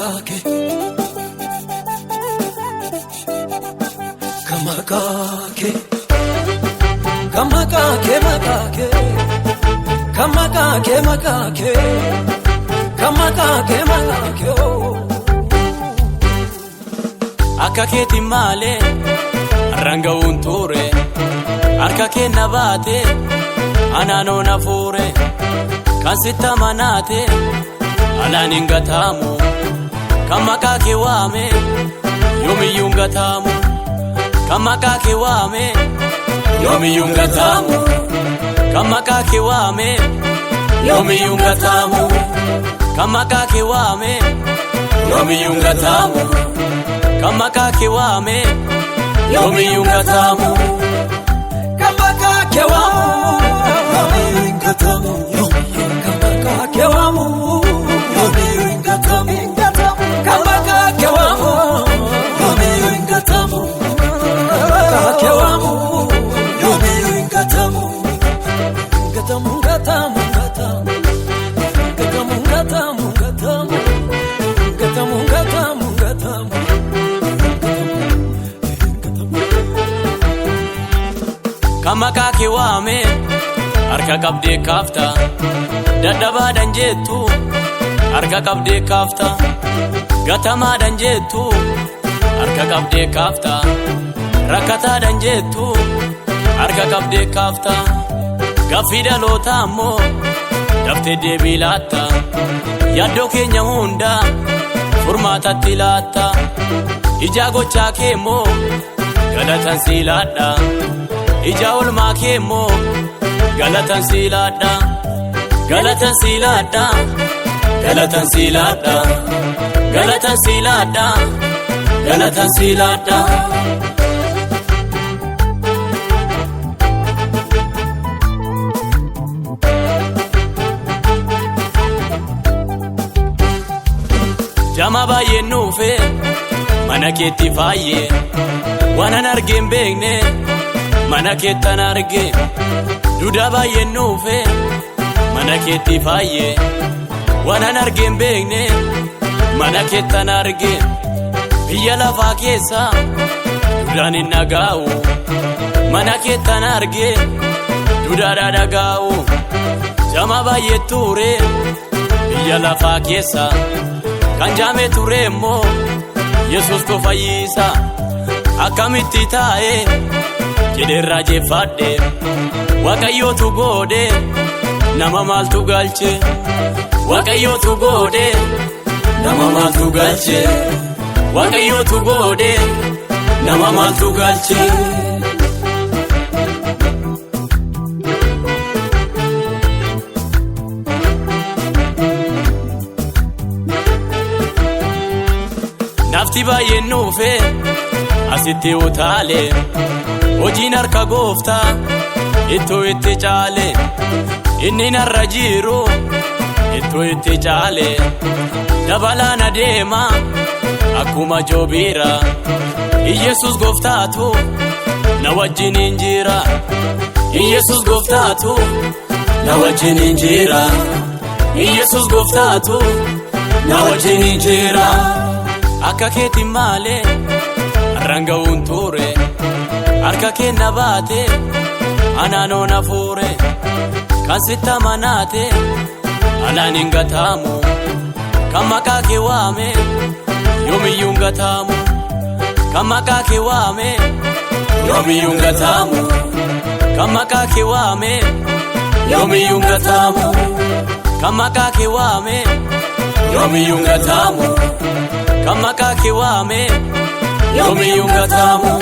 Kamakake Kamakake Kamakake makake Kamakake makake Kamakake makake Akka keetiin malee har'aan ga'uun ture harka kee na baate anaanoo na fuure kan sitti amanaate alaan hin gataamu kan maqaa kee waame yoomiyyuu hin gataamu kan maqaa kee waame yoomiyyuu hin gataamu kan maqaa kee waame yoomiyyuu hin gataamu kan maqaa kee waame yoomiyyuu hin gataamu. Kan maqaa kee waame yoomiyyuu hin gataamu. Kan maqaa kee waamu yoomiyyuu hin gataamu. Kan maqaa kee waamu yoomiyyuu hin gataamu. Kan maqaa kee waamu yoomiyyuu hin gataamu. Kan maqaa kee waamu yoomiyyuu hin gataamu. Gatamu gatamu gatamu gatamu gatamu gatamu gatamu gatamu gatamu. Kan maqaa kee waame harka qabdee kaafta dadhabaadhaan jettu harka qabdee kaafta gatamaadhaan jettu harka qabdee kaafta rakkataadhaan jettu harka qabdee kaafta gaaffii dhalootaa ammoo daftee deebii laatta yaaddoo keenya hunda furmaatatti laatta ijaa gochaa kee immoo galatan sii laadha. Ija olmaa kee immoo galatan sii laadha galatan sii laadha galatan sii laadha galatan sii laadha galatan sii laadha. Jama baay'een nuufe mana keetti faayyee waan an argee hin beekne. Mana keettan arge duudaa baay'een nuufe mana keetti faayyee waan an argee hin beekne mana keettan arge biyya lafaa keessa duudaan hin dhagaa'u mana keettan arge duudaadhaa dhagaa'u jama baay'ee ture biyya lafaa keessa kan jaame ture immoo Yesuus tu fayyisa akkamitti taa'ee. Jedheerraa jeeffadhe Waaqayyootu goode nama maaltu galche Waaqayyootu goode nama maaltu galche Waaqayyootu goode nama maaltu galche. Nafti baay'een nuufe asitti utaale. Hojiin harka gooftaa ittoo itti caale inni narra jiru ittoo itti caale dabalaan adeema akkuma joobiira Iyesuus gooftaatu na wajjin hin jira Iyesuus gooftaatu na wajjin hin jira Iyesuus gooftaatu na wajjin hin jira akka keetiin malee har'aan ga'uun ture. Harka kee na baate anaanoo na fuure kan sitti amanaate alaan hin gataamu kan maqaa kee waame yoomiyyuu hin gataamu kan maqaa kee waame yoomiyyuu hin gataamu kan maqaa kee waame yoomiyyuu hin gataamu kan maqaa kee waame yoomiyyuu hin gataamu kan maqaa kee waame yoomiyyuu hin gataamu.